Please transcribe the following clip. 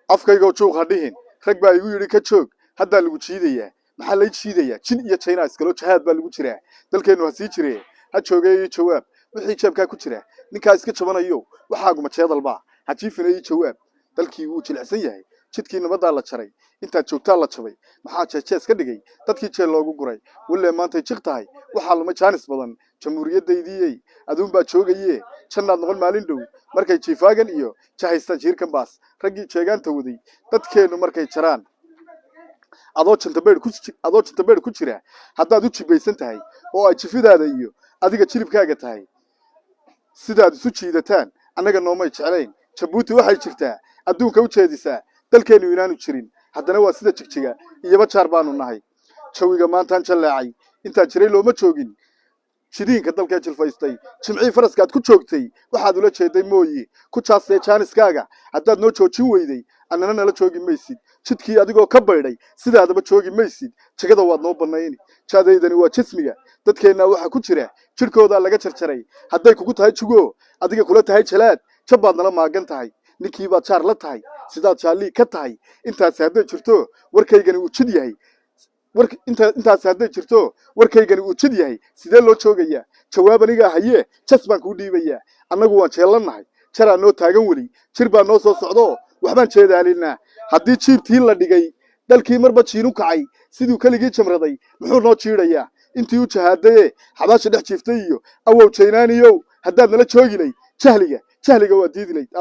Afkaygoo juuq ha dhihin. Rag baa igu yidhi, "Ka joog, haddaa lagu jiidayaa." Maxaa lay jiidayaa? Jin iyo China iskalo jahaad baa lagu jiraa. Dalkeennu ha sii jiree, ha joogee. Ii jawaab, wixii jeebkaa ku jira ninkaa iska jabanayo, waxaaguma jeedalbaa ha jiifina. Ii jawaab, dalkii wuu jilicsan yahay, jidkii nabaddaa la jaray, intaad joogtaa la jabay. Maxaa jeejees ka dhigay dadkii jeel loogu guray? Wallee maantay jiq tahay, waxaa lumay jaanis badan. Jamhuuriyaddaydiyey, aduunbaa joogaye, jannaad noqon maalin dhow markay jiifaagan iyo jahaystaan jiirkan baas raggii jeegaanta waday. Dadkeennu markay jaraan, adoo jantabeer ku jira, haddaad u jibaysan tahay oo ay jifidaada iyo adiga jilibkaaga tahay, sidaad isu jiidataan annaga noomay jeclayn. Jabuuti waxay jirtaa adduunka u jeedisaa dalkeennu inaanu jirin. Haddana waa sida Jigjiga iyoba jaar baanu nahay. Jawiga maantaan jallaacay, intaan jiray looma joogin. Jidiinka dalkee jilfaystay, jimcii faraskaad ku joogtay, waxaad ula jeeday mooyi ku jaastee jaaniskaaga. Haddaad noo joojin weyday, annana nala joogi maysid. Jidkii adigoo ka baydhay, sidaadaba joogi maysid. Jagada waad noo bannayni. Jaadaydani waa jismiga dadkeennaa waxaa ku jira, jidhkoodaa laga jarjaray. Hadday kugu tahay jugo, adiga kula tahay jalaad, jab baad nala maagan tahay. Ninkii baad jaar la tahay, sidaad jaallii ka tahay. Intaasi hadday jirto, warkaygani uu jid yahay. Intaasi hadday jirto, warkaygani uu jid yahay, sidee loo joogayaa? Jawaab anigaa hayee, jas baan kuu dhiibayaa. Annagu waan jeellannahay, jaraa noo taagan weli, jir baa noo soo socdo, waxbaan jeedaalinaa. Haddii jiibtii la dhigay dalkii marba jiinu kacay, siduu keligii jamraday, muxuu noo jiidhayaa? Intii u jahaadaye xabaasha dhex jiiftay iyo awow jaynaaniyow, haddaad nala joogi layd, jahliga waa diidi layd.